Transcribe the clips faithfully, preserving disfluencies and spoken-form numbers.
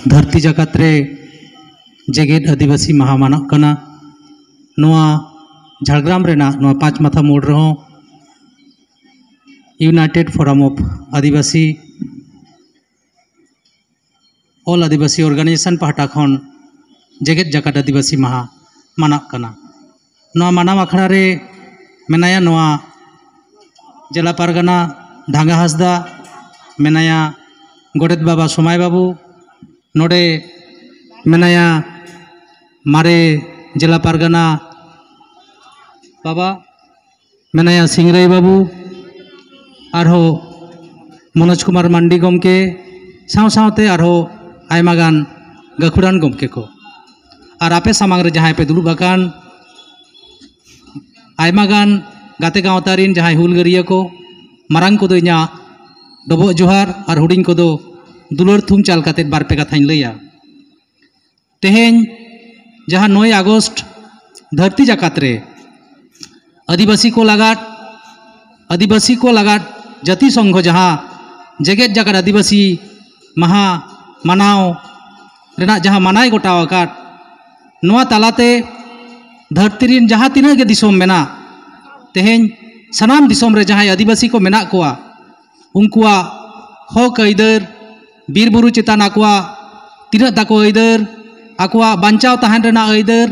ᱫᱷᱟᱹᱨᱛᱤ ᱡᱟᱠᱟᱛ ᱨᱮ ᱡᱮᱜᱮᱛ ᱟᱹᱫᱤᱵᱟᱹᱥᱤ ᱢᱟᱦᱟ ᱢᱟᱱᱟᱜ ᱠᱟᱱᱟ᱾ ᱱᱚᱣᱟ ᱡᱷᱟᱲᱜᱨᱟᱢ ᱨᱮᱱᱟᱜ ᱱᱚᱣᱟ ᱯᱟᱸᱪ ᱢᱟᱛᱷᱟ ᱢᱳᱲ ᱨᱮᱦᱚᱸ United Forum of Adivasi, All Adivasi Organization ᱯᱟᱦᱴᱟ ᱠᱷᱚᱱ ᱡᱮᱜᱮᱛ ᱡᱟᱠᱟᱛ ᱟᱹᱫᱤᱵᱟᱹᱥᱤ ᱢᱟᱦᱟ ᱢᱟᱱᱟᱜ ᱠᱟᱱᱟ᱾ ᱱᱚᱣᱟ ᱢᱟᱱᱟᱣ ᱟᱠᱷᱲᱟ ᱨᱮ ᱢᱮᱱᱟᱭᱟ ᱱᱚᱣᱟ ᱡᱮᱞᱟ ᱯᱟᱨᱜᱟᱱᱟ ᱰᱷᱟᱸᱜᱟ ᱦᱟᱸᱥᱫᱟ, ᱢᱮᱱᱟᱭᱟ ᱜᱚᱰᱮᱛ ᱵᱟᱵᱟ ᱥᱚᱢᱟᱭ ᱵᱟᱹᱵᱩ, ᱱᱚᱰᱮ ᱢᱮᱱᱟᱭᱟ ᱢᱟᱨᱮ ᱡᱮᱞᱟ ᱯᱟᱨᱜᱟᱱᱟ ᱵᱟᱵᱟ, ᱢᱮᱱᱟᱭᱟ ᱥᱤᱝᱨᱟᱹᱭ ᱵᱟᱹᱵᱩ, ᱟᱨᱦᱚᱸ ᱢᱚᱱᱳᱡᱽ ᱠᱩᱢᱟᱨ ᱢᱟᱱᱰᱤ ᱜᱚᱢᱠᱮ, ᱥᱟᱶ ᱥᱟᱶᱛᱮ ᱟᱨᱦᱚᱸ ᱟᱭᱢᱟ ᱜᱟᱱ ᱜᱟᱹᱠᱷᱩᱲᱟᱱ ᱜᱚᱢᱠᱮ ᱠᱚ᱾ ᱟᱨ ᱟᱯᱮ ᱥᱟᱢᱟᱝ ᱨᱮ ᱡᱟᱦᱟᱸᱭ ᱯᱮ ᱫᱩᱲᱩᱵ ᱟᱠᱟᱱ, ᱟᱭᱢᱟ ᱜᱟᱱ ᱜᱟᱛᱮ ᱜᱟᱶᱛᱟ ᱨᱤᱱ ᱡᱟᱦᱟᱸᱭ ᱦᱩᱞᱜᱟᱹᱨᱤᱭᱟᱹ ᱠᱚ, ᱢᱟᱨᱟᱝ ᱠᱚᱫᱚ ᱤᱧᱟᱹᱜ ᱰᱚᱵᱚᱜ ᱡᱚᱦᱟᱨ ᱟᱨ ᱦᱩᱰᱤᱧ ᱠᱚᱫᱚ ᱫᱩᱞᱟᱹᱲ ᱛᱷᱩᱢ ᱪᱟᱞ ᱠᱟᱛᱮᱫ ᱵᱟᱨ ᱯᱮ ᱠᱟᱛᱷᱟᱧ ᱞᱟᱹᱭᱟ᱾ ᱛᱮᱦᱮᱧ ᱡᱟᱦᱟᱸ ᱱᱚᱭ ᱟᱜᱚᱥᱴ ᱫᱷᱟᱹᱨᱛᱤ ᱡᱟᱠᱟᱛ ᱨᱮ ᱟᱹᱫᱤᱵᱟᱹᱥᱤ ᱠᱚ ᱞᱟᱜᱟᱫ, ᱟᱹᱫᱤᱵᱟᱹᱥᱤ ᱠᱚ ᱞᱟᱜᱟᱫ ᱡᱟᱹᱛᱤ ᱥᱚᱝᱜᱷᱚ ᱡᱟᱦᱟᱸ ᱡᱮᱜᱮᱛ ᱡᱟᱠᱟᱛ ᱟᱹᱫᱤᱵᱟᱹᱥᱤ ᱢᱟᱦᱟ ᱢᱟᱱᱟᱣ ᱨᱮᱱᱟᱜ ᱡᱟᱦᱟᱸ ᱢᱟᱱᱟᱭ ᱜᱚᱴᱟᱣ ᱟᱠᱟᱫ, ᱱᱚᱣᱟ ᱛᱟᱞᱟᱛᱮ ᱫᱷᱟᱹᱨᱛᱤ ᱨᱤᱱ ᱡᱟᱦᱟᱸ ᱛᱤᱱᱟᱹᱜ ᱜᱮ ᱫᱤᱥᱚᱢ ᱢᱮᱱᱟᱜ, ᱛᱮᱦᱮᱧ ᱥᱟᱱᱟᱢ ᱫᱤᱥᱚᱢ ᱨᱮ ᱡᱟᱦᱟᱸᱭ ᱟᱹᱫᱤᱵᱟᱹᱥᱤ ᱠᱚ ᱢᱮᱱᱟᱜ ᱠᱚᱣᱟ, ᱩᱱᱠᱩᱣᱟᱜ ᱦᱚᱠ ᱟᱹᱭᱫᱟᱹᱨ, ᱵᱤᱨ ᱵᱩᱨᱩ ᱪᱮᱛᱟᱱ ᱟᱠᱚᱣᱟᱜ ᱛᱤᱱᱟᱹᱜ ᱛᱟᱠᱚ ᱟᱹᱭᱫᱟᱹᱨ, ᱟᱠᱚᱣᱟᱜ ᱵᱟᱧᱪᱟᱣ ᱛᱟᱦᱮᱱ ᱨᱮᱱᱟᱜ ᱟᱹᱭᱫᱟᱹᱨ,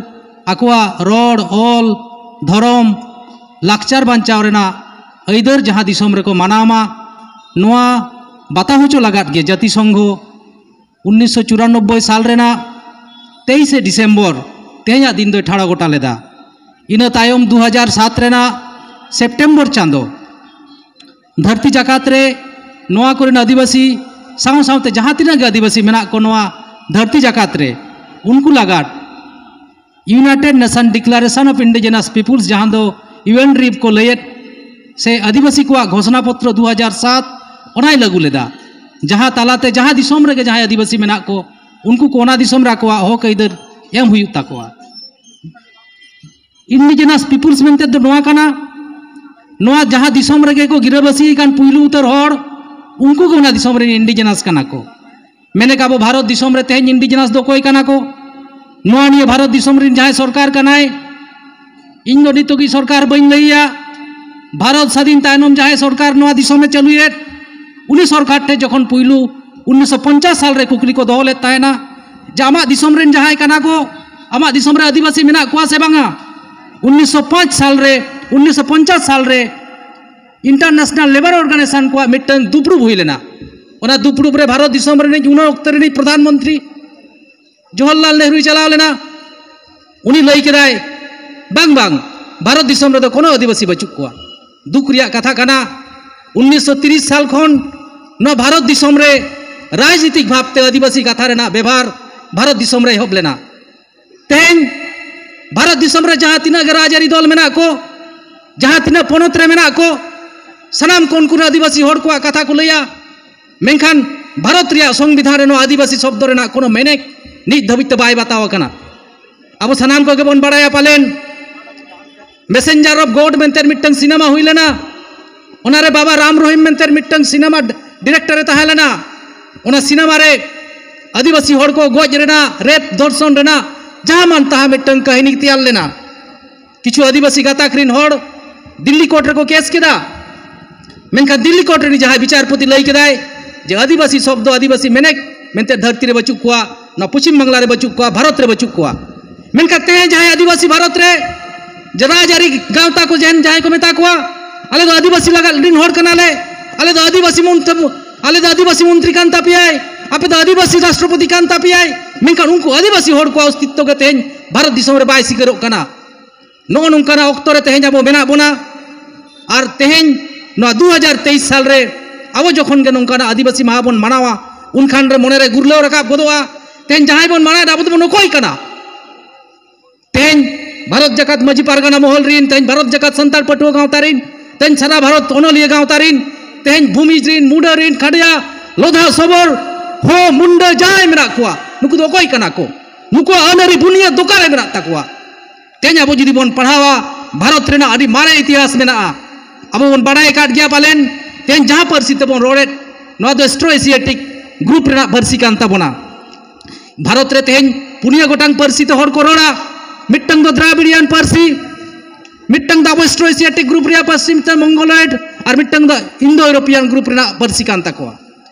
ᱟᱠᱚᱣᱟᱜ ᱨᱚᱲ, ᱚᱞ, ᱫᱷᱚᱨᱚᱢ, ᱞᱟᱠᱪᱟᱨ ᱵᱟᱧᱪᱟᱣ ᱨᱮᱱᱟᱜ ᱟᱹᱭᱫᱟᱹᱨ ᱡᱟᱦᱟᱸ ᱫᱤᱥᱚᱢ ᱨᱮᱠᱚ ᱢᱟᱱᱟᱣ ᱢᱟ, ᱱᱚᱣᱟ ᱵᱟᱛᱟᱣ ᱦᱚᱪᱚ ᱞᱟᱜᱟᱫ ᱜᱮ ᱡᱟᱹᱛᱤ ᱥᱚᱝᱜᱷᱚ ᱩᱱᱤᱥᱥᱚ ᱪᱩᱨᱟᱱᱚᱵᱵᱳᱭ ᱥᱟᱞ ᱨᱮᱱᱟᱜ ᱛᱮᱭᱤᱥᱮ ᱰᱤᱥᱮᱢᱵᱚᱨ, ᱛᱮᱦᱮᱧᱟᱜ ᱫᱤᱱ ᱫᱚᱭ ᱴᱷᱟᱲᱚ ᱜᱚᱴᱟ ᱞᱮᱫᱟ᱾ ᱤᱱᱟᱹ ᱛᱟᱭᱚᱢ ᱫᱩ ᱦᱟᱡᱟᱨ ᱥᱟᱛ ᱨᱮᱱᱟᱜ ᱥᱮᱯᱴᱮᱢᱵᱚᱨ ᱪᱟᱸᱫᱚ ᱫᱷᱟᱹᱨᱛᱤ ᱡᱟᱠᱟᱛ ᱨᱮ ᱱᱚᱣᱟ ᱠᱚᱨᱮᱱ ᱟᱹᱫᱤᱵᱟᱹᱥᱤ ᱥᱟᱶ ᱥᱟᱶᱛᱮ ᱡᱟᱦᱟᱸ ᱛᱤᱱᱟᱹᱜ ᱜᱮ ᱟᱹᱫᱤᱵᱟᱹᱥᱤ ᱢᱮᱱᱟᱜ ᱠᱚ ᱱᱚᱣᱟ ᱫᱷᱟᱹᱨᱛᱤ ᱡᱟᱠᱟᱛ ᱨᱮ, ᱩᱱᱠᱩ ᱞᱟᱜᱟᱫ United Nation Declaration of Indigenous Peoples, ᱡᱟᱦᱟᱸ ᱫᱚ ᱤᱭᱩ ᱮᱱ ᱰᱤ ᱯᱤ ᱠᱚ ᱞᱟᱹᱭᱮᱫ, ᱥᱮ ᱟᱹᱫᱤᱵᱟᱹᱥᱤ ᱠᱚᱣᱟᱜ ᱜᱷᱳᱥᱱᱟ ᱯᱚᱛᱨᱚ ᱫᱩ ᱦᱟᱡᱟᱨ ᱥᱟᱛ, ᱚᱱᱟᱭ ᱞᱟᱹᱜᱩ ᱞᱮᱫᱟ, ᱡᱟᱦᱟᱸ ᱛᱟᱞᱟᱛᱮ ᱡᱟᱦᱟᱸ ᱫᱤᱥᱚᱢ ᱨᱮᱜᱮ ᱡᱟᱦᱟᱸᱭ ᱟᱹᱫᱤᱵᱟᱹᱥᱤ ᱢᱮᱱᱟᱜ ᱠᱚ, ᱩᱱᱠᱩ ᱠᱚ ᱚᱱᱟ ᱫᱤᱥᱚᱢ ᱨᱮ ᱟᱠᱚᱣᱟᱜ ᱦᱚᱠ ᱟᱹᱭᱫᱟᱹᱨ ᱮᱢ ᱦᱩᱭᱩᱜ ᱛᱟᱠᱚᱣᱟ᱾ Indigenous peoples ᱢᱮᱱᱛᱮ ᱫᱚ ᱱᱚᱣᱟ ᱠᱟᱱᱟ, ᱱᱚᱣᱟ ᱡᱟᱦᱟᱸ ᱫᱤᱥᱚᱢ ᱨᱮᱜᱮ ᱠᱚ ᱜᱤᱨᱟᱹᱵᱟᱹᱥᱤ ᱟᱠᱟᱱ ᱯᱩᱭᱞᱩ ᱩᱛᱟᱹᱨ ᱦᱚᱲ, ᱩᱱᱠᱩ ᱜᱮ ᱚᱱᱟ ᱫᱤᱥᱚᱢ ᱨᱮᱱ indigenous ᱠᱟᱱᱟ ᱠᱚ᱾ ᱢᱮᱱᱮᱠ ᱟᱵᱚ ᱵᱷᱟᱨᱚᱛ ᱫᱤᱥᱚᱢ ᱨᱮ ᱛᱮᱦᱮᱧ ᱤᱱᱰᱤᱡᱤᱱᱟᱥ ᱫᱚ ᱚᱠᱚᱭ ᱠᱟᱱᱟ ᱠᱚ? ᱱᱚᱣᱟ ᱱᱤᱭᱟᱹ ᱵᱷᱟᱨᱚᱛ ᱫᱤᱥᱚᱢ ᱨᱮᱱ ᱡᱟᱦᱟᱸᱭ ᱥᱚᱨᱠᱟᱨ ᱠᱟᱱᱟᱭ, ᱤᱧ ᱫᱚ ᱱᱤᱛᱚᱜᱤᱡ ᱥᱚᱨᱠᱟᱨ ᱵᱟᱹᱧ ᱞᱟᱹᱭᱟ᱾ ᱵᱷᱟᱨᱚᱛ ᱥᱟᱫᱷᱤᱱ ᱛᱟᱭᱱᱚᱢ ᱡᱟᱦᱟᱸᱭ ᱥᱚᱨᱠᱟᱨ ᱱᱚᱣᱟ ᱫᱤᱥᱚᱢᱮ ᱪᱟᱹᱞᱩᱭᱮᱫ, ᱩᱱᱤ ᱥᱚᱨᱠᱟᱨ ᱴᱷᱮᱱ ᱡᱚᱠᱷᱚᱱ ᱯᱩᱭᱞᱩ ᱩᱱᱤᱥᱥᱚ ᱯᱚᱧᱪᱟᱥ ᱥᱟᱞ ᱨᱮ ᱠᱩᱠᱞᱤ ᱠᱚ ᱫᱚᱦᱚ ᱞᱮᱫ ᱛᱟᱦᱮᱱᱟ ᱡᱮ ᱟᱢᱟᱜ ᱫᱤᱥᱚᱢ ᱨᱮᱱ ᱡᱟᱦᱟᱸᱭ ᱠᱟᱱᱟ ᱠᱚ, ᱟᱢᱟᱜ ᱫᱤᱥᱚᱢ ᱨᱮ ᱟᱹᱫᱤᱵᱟᱹᱥᱤ ᱢᱮᱱᱟᱜ ᱠᱚᱣᱟ ᱥᱮ ᱵᱟᱝᱟ? ᱩᱱᱤᱥᱥᱚ ᱯᱟᱸᱪ ᱥᱟᱞ ᱨᱮ, ᱩᱱᱤᱥᱥᱚ ᱯᱚᱧᱪᱟᱥ ᱥᱟᱞ ᱨᱮ ᱤᱱᱴᱟᱨᱱᱮᱥᱱᱟᱞ ᱞᱮᱵᱟᱨ ᱚᱨᱜᱟᱱᱟᱭᱡᱮᱥᱚᱱ ᱠᱚᱣᱟᱜ ᱢᱤᱫᱴᱟᱝ ᱫᱩᱯᱲᱩᱵ ᱦᱩᱭ ᱞᱮᱱᱟ᱾ ᱚᱱᱟ ᱫᱩᱯᱲᱩᱵ ᱨᱮ ᱵᱷᱟᱨᱚᱛ ᱫᱤᱥᱚᱢ ᱨᱤᱱᱤᱡ ᱩᱱᱟᱹ ᱚᱠᱛᱚ ᱨᱤᱱᱤᱡ ᱯᱨᱚᱫᱷᱟᱱ ᱢᱚᱱᱛᱨᱤ ᱡᱚᱣᱟᱦᱚᱨᱞᱟᱞ ᱱᱮᱦᱨᱩᱭ ᱪᱟᱞᱟᱣ ᱞᱮᱱᱟ᱾ ᱩᱱᱤ ᱞᱟᱹᱭ ᱠᱮᱫᱟᱭ, "ᱵᱟᱝ, ᱵᱟᱝ, ᱵᱷᱟᱨᱚᱛ ᱫᱤᱥᱚᱢ ᱨᱮᱫᱚ ᱠᱳᱱᱳ ᱟᱹᱫᱤᱵᱟᱹᱥᱤ ᱵᱟᱹᱪᱩᱜ ᱠᱚᱣᱟ᱾" ᱫᱩᱠ ᱨᱮᱭᱟᱜ ᱠᱟᱛᱷᱟ ᱠᱟᱱᱟ, ᱩᱱᱤᱥᱥᱚ ᱛᱤᱨᱤᱥ ᱥᱟᱞ ᱠᱷᱚᱱ ᱱᱚᱣᱟ ᱵᱷᱟᱨᱚᱛ ᱫᱤᱥᱚᱢ ᱨᱮ ᱨᱟᱡᱽᱱᱤᱛᱤᱠ ᱵᱷᱟᱵᱽᱛᱮ ᱟᱹᱫᱤᱵᱟᱹᱥᱤ ᱠᱟᱛᱷᱟ ᱨᱮᱱᱟᱜ ᱵᱮᱵᱷᱟᱨ ᱵᱷᱟᱨᱚᱛ ᱫᱤᱥᱚᱢ ᱨᱮ ᱮᱦᱚᱵ ᱞᱮᱱᱟ᱾ ᱛᱮᱦᱮᱧ ᱵᱷᱟᱨᱚᱛ ᱫᱤᱥᱚᱢ ᱨᱮ ᱡᱟᱦᱟᱸ ᱛᱤᱱᱟᱹᱜ ᱜᱮ ᱨᱟᱡᱽᱟᱹᱨᱤ ᱫᱚᱞ ᱢᱮᱱᱟᱜ ᱠᱚ, ᱡᱟᱦᱟᱸ ᱛᱤᱱᱟᱹᱜ ᱯᱚᱱᱚᱛ ᱨᱮ ᱢᱮᱱᱟᱜ ᱠᱚ, ᱥᱟᱱᱟᱢ ᱠᱚ ᱩᱱᱠᱩ ᱟᱹᱫᱤᱵᱟᱹᱥᱤ ᱦᱚᱲ ᱠᱚᱣᱟᱜ ᱠᱟᱛᱷᱟ ᱠᱚ ᱞᱟᱹᱭᱟ᱾ ᱢᱮᱱᱠᱷᱟᱱ ᱵᱷᱟᱨᱚᱛ ᱨᱮᱭᱟᱜ ᱥᱚᱝᱵᱤᱫᱷᱟᱱ ᱨᱮ ᱱᱚᱣᱟ ᱟᱹᱫᱤᱵᱟᱹᱥᱤ ᱥᱚᱵᱫᱚ ᱨᱮᱱᱟᱜ ᱠᱳᱱᱳ ᱢᱮᱱᱮᱠ ᱱᱤᱛ ᱫᱷᱟᱹᱵᱤᱡ ᱛᱮ ᱵᱟᱭ ᱵᱟᱛᱟᱣ ᱟᱠᱟᱱᱟ᱾ ᱟᱵᱚ ᱥᱟᱱᱟᱢ ᱠᱚᱜᱮ ᱵᱚᱱ ᱵᱟᱲᱟᱭᱟ ᱯᱟᱞᱮᱱ, ᱢᱮᱥᱮᱧᱡᱟᱨ ᱚᱯᱷ ᱜᱚᱰ ᱢᱮᱱᱛᱮ ᱢᱤᱫᱴᱟᱝ ᱥᱤᱱᱮᱢᱟ ᱦᱩᱭ ᱞᱮᱱᱟ᱾ ᱚᱱᱟᱨᱮ ᱵᱟᱵᱟ ᱨᱟᱢ ᱨᱚᱦᱤᱢ ᱢᱮᱱᱛᱮ ᱢᱤᱫᱴᱟᱝ ᱥᱤᱱᱮᱢᱟ ᱰᱤᱨᱮᱠᱴᱚᱨ ᱮ ᱛᱟᱦᱮᱸ ᱞᱮᱱᱟ᱾ ᱚᱱᱟ ᱥᱤᱱᱮᱢᱟ ᱨᱮ ᱟᱹᱫᱤᱵᱟᱹᱥᱤ ᱦᱚᱲ ᱠᱚ ᱜᱚᱡ ᱨᱮᱱᱟᱜ, ᱨᱮᱯ ᱫᱷᱚᱨᱥᱚᱱ ᱨᱮᱱᱟᱜ ᱡᱟᱦᱟᱸ ᱢᱟᱱ ᱛᱟᱦᱟᱸ ᱢᱤᱫᱴᱟᱝ ᱠᱟᱹᱦᱱᱤ ᱛᱮᱭᱟᱨ ᱞᱮᱱᱟ᱾ ᱠᱤᱪᱷᱩ ᱟᱹᱫᱤᱵᱟᱹᱥᱤ ᱜᱟᱛᱟᱠ ᱨᱤᱱ ᱦᱚᱲ ᱫᱤᱞᱞᱤ ᱠᱳᱨᱴ ᱨᱮᱠᱚ ᱠᱮᱥ ᱠᱮᱫᱟ᱾ ᱢᱮᱱᱠᱷᱟᱱ ᱫᱤᱞᱞᱤ ᱠᱳᱨᱴ ᱨᱤᱱᱤᱡ ᱡᱟᱦᱟᱸᱭ ᱵᱤᱪᱟᱨᱯᱚᱛᱤ ᱞᱟᱹᱭ ᱠᱮᱫᱟᱭ ᱡᱮ ᱟᱹᱫᱤᱵᱟᱹᱥᱤ ᱥᱚᱵᱫᱚ, ᱟᱹᱫᱤᱵᱟᱹᱥᱤ ᱢᱮᱱᱮᱠ ᱢᱮᱱᱛᱮ ᱫᱷᱟᱹᱨᱛᱤ ᱨᱮ ᱵᱟᱹᱪᱩᱜ ᱠᱚᱣᱟ, ᱱᱚᱣᱟ ᱯᱚᱪᱷᱤᱢ ᱵᱟᱝᱞᱟ ᱨᱮ ᱵᱟᱹᱪᱩᱜ ᱠᱚᱣᱟ, ᱵᱷᱟᱨᱚᱛ ᱨᱮ ᱵᱟᱹᱪᱩᱜ ᱠᱚᱣᱟ᱾ ᱢᱮᱱᱠᱷᱟᱱ ᱛᱮᱦᱮᱧ ᱡᱟᱦᱟᱸᱭ ᱟᱹᱫᱤᱵᱟᱹᱥᱤ ᱵᱷᱟᱨᱚᱛ ᱨᱮ ᱡᱮ ᱨᱟᱡᱽᱟᱹᱨᱤ ᱜᱟᱶᱛᱟ ᱠᱚ ᱡᱟᱦᱟᱸᱭ, ᱡᱟᱦᱟᱸᱭ ᱠᱚ ᱢᱮᱛᱟ ᱠᱚᱣᱟ, "ᱟᱞᱮ ᱫᱚ ᱟᱹᱫᱤᱵᱟᱹᱥᱤ ᱞᱟᱜᱟ ᱨᱤᱱ ᱦᱚᱲ ᱠᱟᱱᱟᱞᱮ, ᱟᱞᱮ ᱫᱚ ᱟᱹᱫᱤᱵᱟᱹᱥᱤ ᱢᱚᱱᱛᱨᱤ, ᱟᱞᱮ ᱫᱚ ᱟᱹᱫᱤᱵᱟᱹᱥᱤ ᱢᱚᱱᱛᱨᱤ ᱠᱟᱱ ᱛᱟᱯᱮᱭᱟᱭ, ᱟᱯᱮ ᱫᱚ ᱟᱹᱫᱤᱵᱟᱹᱥᱤ ᱨᱟᱥᱴᱨᱚᱯᱚᱛᱤ ᱠᱟᱱ ᱛᱟᱯᱮᱭᱟᱭ", ᱢᱮᱱᱠᱷᱟᱱ ᱩᱱᱠᱩ ᱟᱹᱫᱤᱵᱟᱹᱥᱤ ᱦᱚᱲ ᱠᱚᱣᱟᱜ ᱚᱥᱛᱤᱛᱛᱚ ᱜᱮ ᱛᱮᱦᱮᱧ ᱵᱷᱟᱨᱚᱛ ᱫᱤᱥᱚᱢ ᱨᱮ ᱵᱟᱭ ᱥᱤᱠᱟᱹᱨᱚᱜ ᱠᱟᱱᱟ᱾ ᱱᱚᱜᱼᱚ ᱱᱚᱝᱠᱟᱱᱟᱜ ᱚᱠᱛᱚ ᱨᱮ ᱛᱮᱦᱮᱧ ᱟᱵᱚ ᱢᱮᱱᱟᱜ ᱵᱚᱱᱟ᱾ ᱟᱨ ᱛᱮᱦᱮᱧ ᱱᱚᱣᱟ ᱫᱩ ᱦᱟᱡᱟᱨ ᱛᱮᱭᱤᱥ ᱥᱟᱞ ᱨᱮ ᱟᱵᱚ ᱡᱚᱠᱷᱚᱱ ᱜᱮ ᱱᱚᱝᱠᱟᱱᱟᱜ ᱟᱹᱫᱤᱵᱟᱹᱥᱤ ᱢᱟᱦᱟ ᱵᱚᱱ ᱢᱟᱱᱟᱣᱟ, ᱩᱱᱠᱷᱟᱱ ᱨᱮ ᱢᱚᱱᱮ ᱨᱮ ᱜᱩᱨᱞᱟᱹᱣ ᱨᱟᱠᱟᱵ ᱜᱚᱫᱚᱜᱼᱟ, ᱛᱮᱦᱮᱧ ᱡᱟᱦᱟᱸᱭ ᱵᱚᱱ ᱢᱟᱱᱟᱣᱮᱫᱟ, ᱟᱵᱚ ᱫᱚᱵᱚᱱ ᱚᱠᱚᱭ ᱠᱟᱱᱟ? ᱛᱮᱦᱮᱧ ᱵᱷᱟᱨᱚᱛ ᱡᱟᱠᱟᱛ ᱢᱟᱹᱡᱷᱤ ᱯᱟᱨᱜᱟᱱᱟ ᱢᱚᱦᱚᱞ ᱨᱤᱱ, ᱛᱮᱦᱮᱧ ᱵᱷᱟᱨᱚᱛ ᱡᱟᱠᱟᱛ ᱥᱟᱱᱛᱟᱲ ᱯᱟᱹᱴᱷᱩᱣᱟᱹ ᱜᱟᱶᱛᱟ ᱨᱤᱱ, ᱛᱮᱦᱮᱧ ᱥᱟᱨᱟ ᱵᱷᱟᱨᱚᱛ ᱚᱱᱚᱞᱤᱭᱟᱹ ᱜᱟᱶᱛᱟ ᱨᱤᱱ, ᱛᱮᱦᱮᱧ ᱵᱷᱩᱢᱤᱡᱽ ᱨᱤᱱ, ᱢᱩᱰᱟᱹ ᱨᱤᱱ, ᱠᱷᱟᱰᱭᱟ, ᱞᱚᱫᱷᱟ, ᱥᱚᱵᱚᱨ, ᱦᱚᱸ, ᱢᱩᱱᱰᱟᱹ ᱡᱟᱦᱟᱸᱭ ᱢᱮᱱᱟᱜ ᱠᱚᱣᱟ, ᱱᱩᱠᱩ ᱫᱚ ᱚᱠᱚᱭ ᱠᱟᱱᱟ ᱠᱚ? ᱱᱩᱠᱩᱣᱟᱜ ᱟᱹᱱ ᱟᱹᱨᱤ ᱵᱩᱱᱤᱭᱟᱹᱫ ᱫᱚ ᱚᱠᱟᱨᱮ ᱢᱮᱱᱟᱜ ᱛᱟᱠᱚᱣᱟ? ᱛᱮᱦᱮᱧ ᱟᱵᱚ ᱡᱩᱫᱤ ᱵᱚᱱ ᱯᱟᱲᱦᱟᱣᱟ, ᱵᱷᱟᱨᱚᱛ ᱨᱮᱱᱟᱜ ᱟᱹᱰᱤ ᱢᱟᱨᱮ ᱤᱛᱤᱦᱟᱥ ᱢᱮᱱᱟᱜᱼᱟ᱾ ᱟᱵᱚ ᱵᱚᱱ ᱵᱟᱲᱟᱭ ᱟᱠᱟᱫ ᱜᱮᱭᱟ ᱯᱟᱞᱮᱱ, ᱛᱮᱦᱮᱧ ᱡᱟᱦᱟᱸ ᱯᱟᱹᱨᱥᱤ ᱛᱮᱵᱚᱱ ᱨᱚᱲᱮᱫ, ᱱᱚᱣᱟ ᱫᱚ Austro-Asiatic ᱜᱨᱩᱯ ᱨᱮᱱᱟᱜ ᱯᱟᱹᱨᱥᱤ ᱠᱟᱱ ᱛᱟᱵᱚᱱᱟ᱾ ᱵᱷᱟᱨᱚᱛ ᱨᱮ ᱛᱮᱦᱮᱧ ᱯᱩᱱᱭᱟᱹ ᱜᱚᱴᱟᱝ ᱯᱟᱹᱨᱥᱤ ᱛᱮ ᱦᱚᱲ ᱠᱚ ᱨᱚᱲᱟ᱾ ᱢᱤᱫᱴᱟᱝ ᱫᱚ ᱫᱨᱟᱵᱤᱲᱤᱭᱟᱱ ᱯᱟᱹᱨᱥᱤ, ᱢᱤᱫᱴᱟᱝ ᱫᱚ ᱟᱵᱚ ᱚᱥᱴᱨᱳ ᱮᱥᱤᱭᱟᱴᱤᱠ ᱜᱨᱩᱯ ᱨᱮᱭᱟᱜ ᱯᱟᱹᱨᱥᱤ, ᱢᱤᱫᱴᱟᱝ ᱢᱚᱝᱜᱳᱞᱚᱭᱮᱰ, ᱟᱨ ᱢᱤᱫᱴᱟᱝ ᱫᱚ ᱤᱱᱫᱳ ᱤউরোᱯᱤᱭᱟᱱ ᱜᱨᱩᱯ ᱨᱮᱱᱟᱜ ᱯᱟᱹᱨᱥᱤ ᱠᱟᱱ ᱛᱟᱠᱚᱣᱟ᱾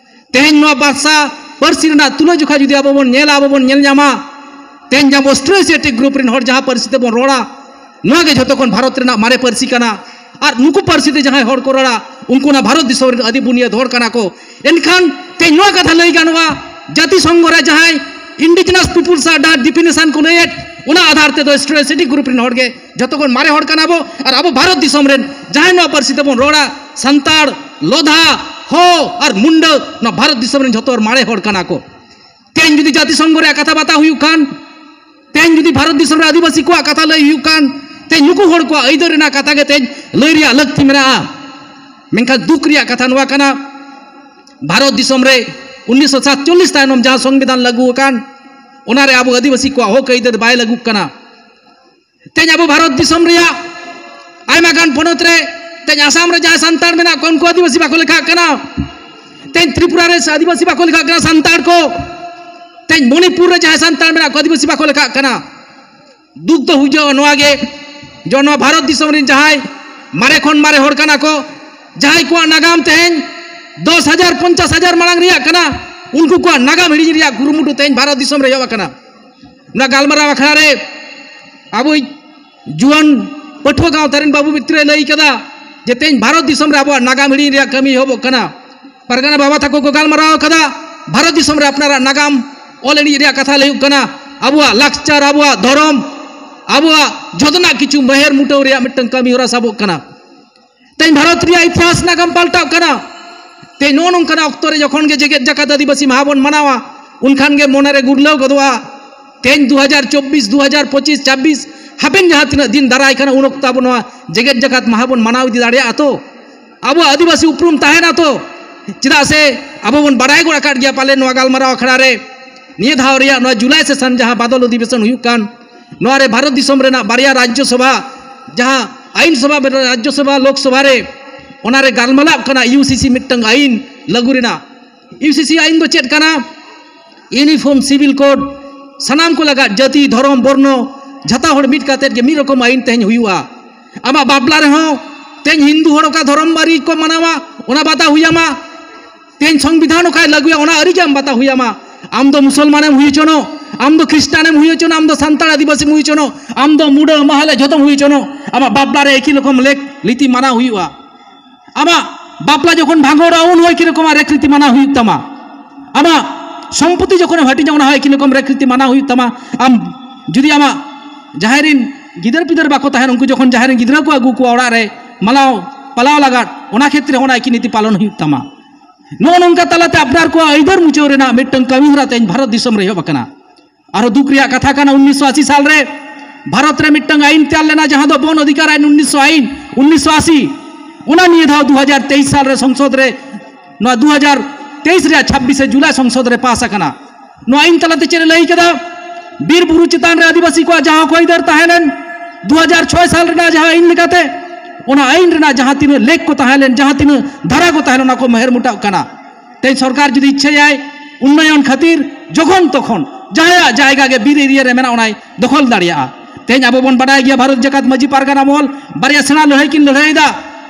ᱛᱮᱦᱮᱧ ᱱᱚᱣᱟ ᱵᱷᱟᱥᱟ ᱯᱟᱹᱨᱥᱤ ᱨᱮᱱᱟᱜ ᱛᱩᱞᱟᱹᱡᱚᱠᱷᱟ ᱡᱩᱫᱤ ᱟᱵᱚ ᱵᱚᱱ ᱧᱮᱞᱟ, ᱟᱵᱚ ᱵᱚᱱ ᱧᱮᱞ ᱧᱟᱢᱟ, ᱛᱮᱦᱮᱧ ᱡᱟᱦᱟᱸ ᱚᱥᱴᱨᱳ ᱮᱥᱤᱭᱟᱴᱤᱠ ᱜᱨᱩᱯ ᱨᱮᱱ ᱦᱚᱲ ᱡᱟᱦᱟᱸ ᱯᱟᱹᱨᱥᱤ ᱛᱮᱵᱚᱱ ᱨᱚᱲᱟ, ᱱᱚᱣᱟ ᱜᱮ ᱡᱷᱚᱛᱚ ᱠᱷᱚᱱ ᱵᱷᱟᱨᱚᱛ ᱨᱮᱱᱟᱜ ᱢᱟᱨᱮ ᱯᱟᱹᱨᱥᱤ ᱠᱟᱱᱟ᱾ ᱟᱨ ᱱᱩᱠᱩ ᱯᱟᱹᱨᱥᱤ ᱛᱮ ᱡᱟᱦᱟᱸᱭ ᱦᱚᱲ ᱠᱚ ᱨᱚᱲᱟ, ᱩᱱᱠᱩ ᱚᱱᱟ ᱵᱷᱟᱨᱚᱛ ᱫᱤᱥᱚᱢ ᱨᱮᱱ ᱟᱹᱫᱤ ᱵᱩᱱᱤᱭᱟᱹᱫ ᱦᱚᱲ ᱠᱟᱱᱟ ᱠᱚ᱾ ᱮᱱᱠᱷᱟᱱ ᱛᱮᱦᱮᱧ ᱱᱚᱣᱟ ᱠᱟᱛᱷᱟ ᱞᱟᱹᱭ ᱜᱟᱱᱚᱜᱼᱟ, ᱡᱟᱹᱛᱤ ᱥᱚᱝᱜᱷᱚ ᱨᱮ ᱡᱟᱦᱟᱸᱭ ᱤᱱᱰᱤᱡᱤᱱᱟᱥ ᱯᱤᱯᱩᱞᱥ ᱟᱜ ᱰᱮᱯᱷᱤᱱᱮᱥᱚᱱ ᱠᱚ ᱞᱟᱹᱭᱮᱫ, ᱚᱱᱟ ᱟᱫᱷᱟᱨ ᱛᱮᱫᱚ ᱚᱥᱴᱨᱳ ᱮᱥᱤᱭᱟᱴᱤᱠ ᱜᱨᱩᱯ ᱨᱮᱱ ᱦᱚᱲ ᱜᱮ ᱡᱷᱚᱛᱚ ᱠᱷᱚᱱ ᱢᱟᱨᱮ ᱦᱚᱲ ᱠᱟᱱᱟ ᱵᱚ᱾ ᱟᱨ ᱟᱵᱚ ᱵᱷᱟᱨᱚᱛ ᱫᱤᱥᱚᱢ ᱨᱮᱱ ᱡᱟᱦᱟᱸᱭ ᱱᱚᱣᱟ ᱯᱟᱹᱨᱥᱤ ᱛᱮᱵᱚᱱ ᱨᱚᱲᱟ, ᱥᱟᱱᱛᱟᱲ, ᱞᱳᱫᱷᱟ, ᱦᱳ ᱟᱨ ᱢᱩᱱᱰᱟᱹ, ᱱᱚᱣᱟ ᱵᱷᱟᱨᱚᱛ ᱫᱤᱥᱚᱢ ᱨᱮᱱ ᱡᱷᱚᱛᱚ ᱦᱚᱲ ᱢᱟᱨᱮ ᱦᱚᱲ ᱠᱟᱱᱟ ᱠᱚ᱾ ᱛᱮᱦᱮᱧ ᱡᱩᱫᱤ ᱡᱟᱹᱛᱤ ᱥᱚᱝᱜᱷᱚ ᱨᱮᱭᱟᱜ ᱠᱟᱛᱷᱟ ᱵᱟᱛᱟ ᱦᱩᱭᱩᱜ ᱠᱷᱟᱱ, ᱛᱮᱦᱮᱧ ᱡᱩᱫᱤ ᱵᱷᱟᱨᱚᱛ ᱫᱤᱥᱚᱢ ᱨᱮ ᱟᱹᱫᱤᱵᱟᱹᱥᱤ ᱠᱚᱣᱟᱜ ᱠᱟᱛᱷᱟ ᱞᱟᱹᱭ ᱦᱩᱭᱩᱜ ᱠᱷᱟᱱ, ᱛᱮᱦᱮᱧ ᱱᱩᱠᱩ ᱦᱚᱲ ᱠᱚᱣᱟᱜ ᱟᱹᱭᱫᱟᱹᱨ ᱨᱮᱱᱟᱜ ᱠᱟᱛᱷᱟ ᱜᱮ ᱛᱮᱦᱮᱧ ᱞᱟᱹᱭ ᱨᱮᱭᱟᱜ ᱞᱟᱹᱠᱛᱤ ᱢᱮᱱᱟᱜᱼᱟ᱾ ᱢᱮᱱᱠᱷᱟᱱ ᱫᱩᱠ ᱨᱮᱭᱟᱜ ᱠᱟᱛᱷᱟ ᱱᱚᱣᱟ ᱠᱟᱱᱟ, ᱵᱷᱟᱨᱚᱛ ᱫᱤᱥᱚᱢ ᱨᱮ ᱩᱱᱤᱥᱥᱚ ᱥᱟᱛᱪᱚᱞᱞᱤᱥ ᱛᱟᱭᱱᱚᱢ ᱡᱟᱦᱟᱸ ᱥᱚᱝᱵᱤᱫᱷᱟᱱ ᱞᱟᱹᱜᱩ ᱟᱠᱟᱱ, ᱚᱱᱟᱨᱮ ᱟᱵᱚ ᱟᱹᱫᱤᱵᱟᱹᱥᱤ ᱠᱚᱣᱟᱜ ᱦᱚᱠ ᱟᱹᱭᱫᱟᱹᱨ ᱵᱟᱭ ᱞᱟᱹᱜᱩᱜ ᱠᱟᱱᱟ᱾ ᱛᱮᱦᱮᱧ ᱟᱵᱚ ᱵᱷᱟᱨᱚᱛ ᱫᱤᱥᱚᱢ ᱨᱮᱭᱟᱜ ᱟᱭᱢᱟ ᱜᱟᱱ ᱯᱚᱱᱚᱛ ᱨᱮ, ᱛᱮᱦᱮᱧ ᱟᱥᱟᱢ ᱨᱮ ᱡᱟᱦᱟᱸᱭ ᱥᱟᱱᱛᱟᱲ ᱢᱮᱱᱟᱜ ᱠᱚᱣᱟ, ᱩᱱᱠᱩ ᱟᱹᱫᱤᱵᱟᱹᱥᱤ ᱵᱟᱠᱚ ᱞᱮᱠᱷᱟᱜ ᱠᱟᱱᱟ᱾ ᱛᱮᱦᱮᱧ ᱛᱨᱤᱯᱩᱨᱟ ᱨᱮ ᱟᱹᱫᱤᱵᱟᱹᱥᱤ ᱵᱟᱠᱚ ᱞᱮᱠᱷᱟᱜ ᱠᱟᱱᱟ ᱥᱟᱱᱛᱟᱲ ᱠᱚ᱾ ᱛᱮᱦᱮᱧ ᱢᱚᱱᱤᱯᱩᱨ ᱨᱮ ᱡᱟᱦᱟᱸᱭ ᱥᱟᱱᱛᱟᱲ ᱢᱮᱱᱟᱜ ᱠᱚᱣᱟ, ᱟᱹᱫᱤᱵᱟᱹᱥᱤ ᱵᱟᱠᱚ ᱞᱮᱠᱷᱟᱜ ᱠᱟᱱᱟ᱾ ᱫᱩᱠ ᱫᱚ ᱵᱩᱡᱷᱟᱹᱜᱼᱟ ᱱᱚᱣᱟ ᱜᱮ, ᱡᱮ ᱱᱚᱣᱟ ᱵᱷᱟᱨᱚᱛ ᱫᱤᱥᱚᱢ ᱨᱮᱱ ᱡᱟᱦᱟᱸᱭ ᱢᱟᱨᱮ ᱠᱷᱚᱱ ᱢᱟᱨᱮ ᱦᱚᱲ ᱠᱟᱱᱟ ᱠᱚ, ᱡᱟᱦᱟᱸᱭ ᱠᱚᱣᱟᱜ ᱱᱟᱜᱟᱢ ᱛᱮᱦᱮᱧ ᱫᱚᱥ ᱦᱟᱡᱟᱨ, ᱯᱚᱧᱪᱟᱥ ᱦᱟᱡᱟᱨ ᱢᱟᱲᱟᱝ ᱨᱮᱭᱟᱜ ᱠᱟᱱᱟ, ᱩᱱᱠᱩ ᱠᱚᱣᱟᱜ ᱱᱟᱜᱟᱢ ᱦᱤᱲᱤᱧ ᱨᱮᱭᱟᱜ ᱠᱩᱨᱩᱢᱩᱴᱩ ᱛᱮᱦᱮᱧ ᱵᱷᱟᱨᱚᱛ ᱫᱤᱥᱚᱢ ᱨᱮ ᱮᱦᱚᱵ ᱟᱠᱟᱱᱟ᱾ ᱚᱱᱟ ᱜᱟᱞᱢᱟᱨᱟᱣ ᱟᱠᱷᱲᱟ ᱨᱮ ᱟᱵᱚᱭᱤᱡ ᱡᱩᱣᱟᱹᱱ ᱯᱟᱹᱴᱷᱩᱣᱟᱹ ᱜᱟᱶᱛᱟ ᱨᱮᱱ ᱵᱟᱹᱵᱩ ᱢᱤᱛᱨᱚᱭ ᱞᱟᱹᱭ ᱠᱟᱫᱟ ᱡᱮ ᱛᱮᱦᱮᱧ ᱵᱷᱟᱨᱚᱛ ᱫᱤᱥᱚᱢ ᱨᱮ ᱟᱵᱚᱣᱟᱜ ᱱᱟᱜᱟᱢ ᱦᱤᱲᱤᱧ ᱨᱮᱭᱟᱜ ᱠᱟᱹᱢᱤ ᱮᱦᱚᱵᱚᱜ ᱠᱟᱱᱟ᱾ ᱯᱟᱨᱜᱟᱱᱟ ᱵᱟᱵᱟ ᱛᱟᱠᱚ ᱠᱚ ᱜᱟᱞᱢᱟᱨᱟᱣ ᱠᱟᱫᱟ, ᱵᱷᱟᱨᱚᱛ ᱫᱤᱥᱚᱢ ᱨᱮ ᱟᱯᱱᱟᱨᱟᱜ ᱱᱟᱜᱟᱢ ᱚᱞ ᱦᱤᱲᱤᱧ ᱨᱮᱭᱟᱜ ᱠᱟᱛᱷᱟ ᱞᱟᱹᱭ ᱦᱩᱭᱩᱜ ᱠᱟᱱᱟ᱾ ᱟᱵᱚᱣᱟᱜ ᱞᱟᱠᱪᱟᱨ, ᱟᱵᱚᱣᱟᱜ ᱫᱷᱚᱨᱚᱢ, ᱟᱵᱚᱣᱟᱜ ᱡᱷᱚᱛᱚᱱᱟᱜ ᱠᱤᱪᱷᱩ ᱢᱮᱦᱮᱨ ᱢᱩᱴᱟᱹᱣ ᱨᱮᱭᱟᱜ ᱢᱤᱫᱴᱟᱝ ᱠᱟᱹᱢᱤ ᱦᱚᱨᱟ ᱥᱟᱵᱚᱜ ᱠᱟᱱᱟ᱾ ᱛᱮᱦᱮᱧ ᱵᱷᱟᱨᱚᱛ ᱨᱮᱭᱟᱜ ᱤᱛᱤᱦᱟᱥ ᱱᱟᱜᱟᱢ ᱯᱟᱞᱴᱟᱣ ᱠᱟᱱᱟ᱾ ᱛᱮᱦᱮᱧ ᱱᱚᱜᱼᱚ ᱱᱚᱝᱠᱟᱱᱟᱜ ᱚᱠᱛᱚ ᱨᱮ ᱡᱚᱠᱷᱚᱱ ᱜᱮ ᱡᱮᱜᱮᱛ ᱡᱟᱠᱟᱛ ᱟᱹᱫᱤᱵᱟᱹᱥᱤ ᱢᱟᱦᱟ ᱵᱚᱱ ᱢᱟᱱᱟᱣᱟ, ᱩᱱᱠᱷᱟᱱ ᱜᱮ ᱢᱚᱱᱮᱨᱮ ᱜᱩᱨᱞᱟᱹᱣ ᱜᱚᱫᱚᱜᱼᱟ, ᱛᱮᱦᱮᱧ ᱫᱩ ᱦᱟᱡᱟᱨ ᱪᱚᱵᱵᱤᱥ, ᱫᱩ ᱦᱟᱡᱟᱨ ᱯᱚᱸᱪᱤᱥ, ᱪᱷᱟᱵᱵᱤᱥ ᱦᱟᱯᱮᱱ ᱡᱟᱦᱟᱸ ᱛᱤᱱᱟᱹᱜ ᱫᱤᱱ ᱫᱟᱨᱟᱭ ᱠᱟᱱᱟ, ᱩᱱ ᱚᱠᱛᱚ ᱟᱵᱚ ᱱᱚᱣᱟ ᱡᱮᱜᱮᱛ ᱡᱟᱠᱟᱛ ᱢᱟᱦᱟ ᱵᱚᱱ ᱢᱟᱱᱟᱣ ᱤᱫᱤ ᱫᱟᱲᱮᱭᱟᱜᱼᱟ ᱛᱚ? ᱟᱵᱚᱣᱟᱜ ᱟᱹᱫᱤᱵᱟᱹᱥᱤ ᱩᱯᱨᱩᱢ ᱛᱟᱦᱮᱱᱟ ᱛᱚ? ᱪᱮᱫᱟᱜ ᱥᱮ ᱟᱵᱚ ᱵᱚᱱ ᱵᱟᱲᱟᱭ ᱜᱚᱫ ᱟᱠᱟᱫ ᱜᱮᱭᱟ ᱯᱟᱞᱮ ᱱᱚᱣᱟ ᱜᱟᱞᱢᱟᱨᱟᱣ ᱟᱠᱷᱲᱟ ᱨᱮ, ᱱᱤᱭᱟᱹ ᱫᱷᱟᱣ ᱨᱮᱭᱟᱜ ᱱᱚᱣᱟ ᱡᱩᱞᱟᱭ ᱥᱮᱥᱚᱱ ᱡᱟᱦᱟᱸ ᱵᱟᱫᱚᱞ ᱚᱫᱷᱤᱵᱮᱥᱚᱱ ᱦᱩᱭᱩᱜ ᱠᱟᱱ, ᱱᱚᱣᱟ ᱨᱮ ᱵᱷᱟᱨᱚᱛ ᱫᱤᱥᱚᱢ ᱨᱮᱱᱟᱜ ᱵᱟᱨᱭᱟ ᱨᱟᱡᱽᱡᱚ ᱥᱚᱵᱷᱟ, ᱡᱟᱦᱟᱸ ᱟᱭᱤᱱ ᱥᱚᱵᱷᱟ, ᱨᱟᱡᱽᱡᱚ ᱥᱚᱵᱷᱟ, ᱞᱳᱠ ᱥᱚᱵᱷᱟ ᱨᱮ, ᱚᱱᱟ ᱨᱮ ᱜᱟᱞᱢᱟᱨᱟᱣ ᱠᱟᱱᱟ ᱤᱭᱩ ᱥᱤ ᱥᱤ ᱢᱤᱫᱴᱟᱝ ᱟᱭᱤᱱ ᱞᱟᱹᱜᱩ ᱨᱮᱱᱟᱜ᱾ ᱤᱭᱩ ᱥᱤ ᱥᱤ ᱟᱭᱤᱱ ᱫᱚ ᱪᱮᱫ ᱠᱟᱱᱟ? ᱤᱭᱩᱱᱤᱯᱷᱚᱨᱢ ᱥᱤᱵᱤᱞ ᱠᱳᱰ, ᱥᱟᱱᱟᱢ ᱠᱚ ᱞᱟᱜᱟᱫ, ᱡᱟᱹᱛᱤ, ᱫᱷᱚᱨᱚᱢ, ᱵᱚᱨᱱᱚ, ᱡᱷᱚᱛᱚ ᱦᱚᱲ ᱢᱤᱫ ᱠᱟᱛᱮᱫ ᱜᱮ ᱢᱤᱫ ᱨᱚᱠᱚᱢ ᱟᱭᱤᱱ ᱛᱮᱦᱮᱧ ᱦᱩᱭᱩᱜᱼᱟ᱾ ᱟᱢᱟᱜ ᱵᱟᱯᱞᱟ ᱨᱮᱦᱚᱸ ᱛᱮᱦᱮᱧ ᱦᱤᱱᱫᱩ ᱦᱚᱲ ᱚᱠᱟ ᱫᱷᱚᱨᱚᱢ ᱟᱹᱨᱤ ᱠᱚ ᱢᱟᱱᱟᱣᱟ, ᱚᱱᱟ ᱵᱟᱛᱟᱣ ᱦᱩᱭ ᱟᱢᱟ᱾ ᱛᱮᱦᱮᱧ ᱥᱚᱝᱵᱤᱫᱷᱟᱱ ᱚᱠᱟᱭ ᱞᱟᱹᱜᱩᱭᱟ, ᱚᱱᱟ ᱟᱹᱨᱤ ᱜᱮ ᱟᱢ ᱵᱟᱛᱟᱣ ᱦᱩᱭ ᱟᱢᱟ᱾ ᱟᱢ ᱫᱚ ᱢᱩᱥᱚᱞᱢᱟᱱᱮᱢ ᱦᱩᱭ ᱦᱚᱪᱚᱱᱚᱜ, ᱟᱢ ᱫᱚ ᱠᱷᱨᱤᱥᱴᱟᱱᱮᱢ ᱦᱩᱭ ᱦᱚᱪᱚᱱᱚᱜ, ᱟᱢ ᱫᱚ ᱥᱟᱱᱛᱟᱲ ᱟᱹᱫᱤᱵᱟᱹᱥᱤᱢ ᱦᱩᱭ ᱦᱚᱪᱚᱱᱚᱜ, ᱟᱢ ᱫᱚ ᱢᱩᱰᱟᱹ ᱢᱟᱦᱟᱞᱮ ᱡᱷᱚᱛᱚᱢ ᱦᱩᱭ ᱦᱚᱪᱚᱱᱚᱜ, ᱟᱢᱟᱜ ᱵᱟᱯᱞᱟ ᱨᱮ ᱮᱠᱤ ᱨᱚᱠᱚᱢ ᱞᱮᱠ ᱞᱤᱛᱤ ᱢᱟᱱᱟᱣ ᱦᱩᱭᱩᱜᱼᱟ᱾ ᱟᱢᱟᱜ ᱵᱟᱯᱞᱟ ᱡᱚᱠᱷᱚᱱ ᱵᱷᱟᱸᱜᱚᱲᱚᱜᱼᱟ, ᱩᱱ ᱦᱚᱸ ᱮᱠᱤ ᱨᱚᱠᱚᱢᱟᱜ ᱨᱮᱠ ᱨᱤᱛᱤ ᱢᱟᱱᱟᱣ ᱦᱩᱭᱩᱜ ᱛᱟᱢᱟ᱾ ᱟᱢᱟᱜ ᱥᱚᱢᱯᱚᱛᱤ ᱡᱚᱠᱷᱚᱱᱮᱢ ᱦᱟᱹᱴᱤᱧᱟ, ᱚᱱᱟ ᱦᱚᱸ ᱮᱠᱤ ᱨᱚᱠᱚᱢ ᱨᱮᱠ ᱨᱤᱛᱤ ᱢᱟᱱᱟᱣ ᱦᱩᱭᱩᱜ ᱛᱟᱢᱟ᱾ ᱟᱢ ᱡᱩᱫᱤ ᱟᱢᱟᱜ ᱡᱟᱦᱟᱸᱭ ᱨᱮᱱ ᱜᱤᱫᱟᱹᱨ ᱯᱤᱫᱟᱹᱨ ᱵᱟᱠᱚ ᱛᱟᱦᱮᱱ, ᱩᱱᱠᱩ ᱡᱚᱠᱷᱚᱱ ᱡᱟᱦᱟᱸᱭ ᱨᱮᱱ ᱜᱤᱫᱽᱨᱟᱹ ᱠᱚ ᱟᱹᱜᱩ ᱠᱚᱣᱟ ᱚᱲᱟᱜ ᱨᱮ ᱢᱟᱞᱟᱣ ᱯᱟᱞᱟᱣ ᱞᱟᱜᱟᱫ, ᱚᱱᱟ ᱠᱷᱮᱛᱨᱮ ᱚᱱᱟ ᱮᱠᱤ ᱱᱤᱛᱤ ᱯᱟᱞᱚᱱ ᱦᱩᱭᱩᱜ ᱛᱟᱢᱟ᱾ ᱱᱚᱜᱼᱚ ᱱᱚᱝᱠᱟ ᱛᱟᱞᱟᱛᱮ ᱟᱯᱱᱟᱨ ᱠᱚᱣᱟᱜ ᱟᱹᱭᱫᱟᱹᱨ ᱢᱩᱪᱟᱹᱫ ᱨᱮᱱᱟᱜ ᱢᱤᱫᱴᱟᱝ ᱠᱟᱹᱢᱤ ᱦᱚᱨᱟ ᱛᱮᱦᱮᱧ ᱵᱷᱟᱨᱚᱛ ᱫᱤᱥᱚᱢ ᱨᱮ ᱮᱦᱚᱵ ᱟᱠᱟᱱᱟ᱾ ᱟᱨᱚ ᱫᱩᱠ ᱨᱮᱭᱟᱜ ᱠᱟᱛᱷᱟ ᱠᱟᱱᱟ, ᱩᱱᱤᱥᱥᱚ ᱟᱥᱤ ᱥᱟᱞ ᱨᱮ ᱵᱷᱟᱨᱚᱛ ᱨᱮ ᱢᱤᱫᱴᱟᱝ ᱟᱭᱤᱱ ᱛᱮᱭᱟᱨ ᱞᱮᱱᱟ, ᱡᱟᱦᱟᱸ ᱫᱚ ᱵᱚᱱ ᱚᱫᱷᱤᱠᱟᱨ ᱟᱭᱤᱱ ᱩᱱᱤᱥᱥᱚ ᱟᱭᱤᱱ, ᱩᱱᱤᱥᱥᱚ ᱟᱥᱤ᱾ ᱚᱱᱟ ᱱᱤᱭᱟᱹ ᱫᱷᱟᱣ ᱫᱩ ᱦᱟᱡᱟᱨ ᱛᱮᱭᱤᱥ ᱥᱟᱞ ᱨᱮ ᱥᱚᱝᱥᱚᱫ ᱨᱮ, ᱱᱚᱣᱟ ᱫᱩ ᱦᱟᱡᱟᱨ ᱛᱮᱭᱤᱥ ᱨᱮᱭᱟᱜ ᱪᱷᱟᱵᱵᱤᱥᱮ ᱡᱩᱞᱟᱭ ᱥᱚᱝᱥᱚᱫ ᱨᱮ ᱯᱟᱥ ᱟᱠᱟᱱᱟ᱾ ᱱᱚᱣᱟ ᱟᱭᱤᱱ ᱛᱟᱞᱟᱛᱮ ᱪᱮᱫ ᱮ ᱞᱟᱹᱭ ᱠᱮᱫᱟ? ᱵᱤᱨ ᱵᱩᱨᱩ ᱪᱮᱛᱟᱱ ᱨᱮ ᱟᱹᱫᱤᱵᱟᱹᱥᱤ ᱠᱚᱣᱟᱜ ᱡᱟᱦᱟᱸ ᱦᱚᱠ ᱟᱹᱭᱫᱟᱹᱨ ᱛᱟᱦᱮᱸ ᱞᱮᱱ ᱫᱩ ᱦᱟᱡᱟᱨ ᱪᱷᱚᱭ ᱥᱟᱞ ᱨᱮᱱᱟᱜ ᱡᱟᱦᱟᱸ ᱟᱭᱤᱱ ᱞᱮᱠᱟᱛᱮ, ᱚᱱᱟ ᱟᱭᱤᱱ ᱨᱮᱱᱟᱜ ᱡᱟᱦᱟᱸ ᱛᱤᱱᱟᱹᱜ ᱞᱮᱠ ᱠᱚ ᱛᱟᱦᱮᱸ ᱞᱮᱱ, ᱡᱟᱦᱟᱸ ᱛᱤᱱᱟᱹᱜ ᱫᱷᱟᱨᱟ ᱠᱚ ᱛᱟᱦᱮᱸ ᱞᱮᱱ, ᱚᱱᱟ ᱠᱚ ᱢᱮᱦᱮᱨ ᱢᱩᱴᱟᱜ ᱠᱟᱱᱟ᱾ ᱛᱮᱦᱮᱧ ᱥᱚᱨᱠᱟᱨ ᱡᱩᱫᱤ ᱤᱪᱪᱷᱟᱹᱭᱟᱭ ᱩᱱᱱᱚᱭᱚᱱ ᱠᱷᱟᱹᱛᱤᱨ, ᱡᱚᱠᱷᱚᱱ ᱛᱚᱠᱷᱚᱱ ᱡᱟᱦᱟᱸᱭᱟᱜ ᱡᱟᱭᱜᱟ ᱜᱮ ᱵᱤᱨ ᱮᱨᱤᱭᱟ ᱨᱮ ᱢᱮᱱᱟᱜ, ᱚᱱᱟᱭ ᱫᱚᱠᱷᱚᱞ ᱫᱟᱲᱮᱭᱟᱜᱼᱟ᱾ ᱛᱮᱦᱮᱧ ᱟᱵᱚ ᱵᱚᱱ ᱵᱟᱰᱟᱭ ᱜᱮᱭᱟ, ᱵᱷᱟᱨᱚᱛ ᱡᱟᱠᱟᱛ ᱢᱟᱹᱡᱷᱤ ᱯᱟᱨᱜᱟᱱᱟ ᱢᱚᱦᱚᱞ ᱵᱟᱨᱭᱟ ᱥᱮᱬᱟ ᱞᱟᱹᱲᱦᱟᱹᱭ ᱠᱤᱱ ᱞᱟᱹᱲᱦᱟᱹᱭᱮᱫᱟ᱾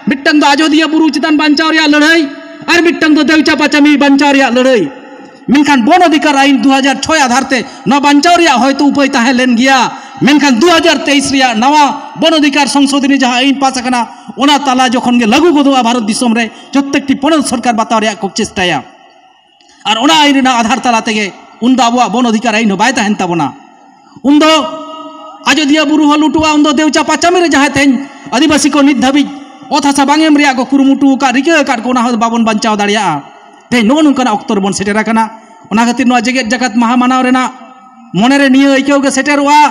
ᱢᱤᱫᱴᱟᱝ ᱫᱚ ᱟᱡᱚᱫᱤᱭᱟᱹ ᱵᱩᱨᱩ ᱪᱮᱛᱟᱱ ᱵᱟᱧᱪᱟᱣ ᱨᱮᱭᱟᱜ ᱞᱟᱹᱲᱦᱟᱹᱭ, ᱟᱨ ᱢᱤᱫᱴᱟᱝ ᱫᱚ ᱫᱮᱣᱪᱟ ᱯᱟᱪᱟᱢᱤ ᱵᱟᱧᱪᱟᱣ ᱨᱮᱭᱟᱜ ᱞᱟᱹᱲᱦᱟᱹᱭ᱾ ᱢᱮᱱᱠᱷᱟᱱ ᱵᱚᱱ ᱚᱫᱷᱤᱠᱟᱨ ᱟᱭᱤᱱ ᱫᱩ ᱦᱟᱡᱟᱨ ᱪᱷᱚᱭ ᱟᱫᱷᱟᱨ ᱛᱮ ᱱᱚᱣᱟ ᱵᱟᱧᱪᱟᱣ ᱨᱮᱭᱟᱜ ᱦᱚᱭᱛᱳ ᱩᱯᱟᱹᱭ ᱛᱟᱦᱮᱸ ᱞᱮᱱ ᱜᱮᱭᱟ, ᱢᱮᱱᱠᱷᱟᱱ ᱫᱩ ᱦᱟᱡᱟᱨ ᱛᱮᱭᱤᱥ ᱨᱮᱭᱟᱜ ᱱᱟᱣᱟ ᱵᱚᱱ ᱚᱫᱷᱤᱠᱟᱨ ᱥᱚᱝᱥᱳᱫᱷᱚᱱᱤ ᱡᱟᱦᱟᱸ ᱟᱭᱤᱱ ᱯᱟᱥ ᱟᱠᱟᱱᱟ, ᱚᱱᱟ ᱛᱟᱞᱟ ᱡᱚᱠᱷᱚᱱ ᱜᱮ ᱞᱟᱹᱜᱩ ᱜᱚᱫᱚᱜᱼᱟ ᱵᱷᱟᱨᱚᱛ ᱫᱤᱥᱚᱢ ᱨᱮ, ᱡᱚᱛᱚ ᱮᱠᱴᱤ ᱯᱚᱱᱚᱛ ᱥᱚᱨᱠᱟᱨ ᱵᱟᱛᱟᱣ ᱨᱮᱭᱟᱜ ᱠᱚ ᱪᱮᱥᱴᱟᱭᱟ᱾ ᱟᱨ ᱚᱱᱟ ᱟᱭᱤᱱ ᱨᱮᱱᱟᱜ ᱟᱫᱷᱟᱨ ᱛᱟᱞᱟ ᱛᱮᱜᱮ ᱩᱱᱫᱚ ᱟᱵᱚᱣᱟᱜ ᱵᱚᱱ ᱚᱫᱷᱤᱠᱟᱨ ᱟᱭᱤᱱ ᱦᱚᱸ ᱵᱟᱭ ᱛᱟᱦᱮᱱ ᱛᱟᱵᱚᱱᱟ᱾ ᱩᱱᱫᱚ ᱟᱡᱚᱫᱤᱭᱟᱹ ᱵᱩᱨᱩ ᱦᱚᱸ ᱞᱩᱴᱩᱜᱼᱟ, ᱩᱱᱫᱚ ᱫᱮᱣᱪᱟ ᱯᱟᱪᱟᱢᱤ ᱨᱮ ᱡᱟᱦᱟᱸᱭ ᱛᱮᱦᱮᱧ ᱟᱹᱫᱤᱵᱟᱹᱥᱤ ᱠᱚ ᱱᱤᱛ ᱫᱷᱟᱹᱵᱤᱡ ᱚᱛ ᱦᱟᱥᱟ ᱵᱟᱝ ᱮᱢ ᱨᱮᱭᱟᱜ ᱠᱚ ᱠᱩᱨᱩᱢᱩᱴᱩ ᱟᱠᱟᱫ, ᱨᱤᱠᱟᱹ ᱟᱠᱟᱫ ᱠᱚ, ᱚᱱᱟ ᱦᱚᱸ ᱵᱟᱵᱚᱱ ᱵᱟᱧᱪᱟᱣ ᱫᱟᱲᱮᱭᱟᱜᱼᱟ᱾ ᱛᱮᱦᱮᱧ ᱱᱚᱜᱼᱚ ᱱᱚᱝᱠᱟᱱᱟᱜ ᱚᱠᱛᱚ ᱨᱮᱵᱚᱱ ᱥᱮᱴᱮᱨ ᱟᱠᱟᱱᱟ᱾ ᱚᱱᱟ ᱠᱷᱟᱹᱛᱤᱨ ᱱᱚᱣᱟ ᱡᱮᱜᱮᱛ ᱡᱟᱠᱟᱛ ᱢᱟᱦᱟ ᱢᱟᱱᱟᱣ ᱨᱮᱱᱟᱜ ᱢᱚᱱᱮᱨᱮ ᱱᱤᱭᱟᱹ ᱟᱹᱭᱠᱟᱹᱣ ᱜᱮ ᱥᱮᱴᱮᱨᱚᱜᱼᱟ,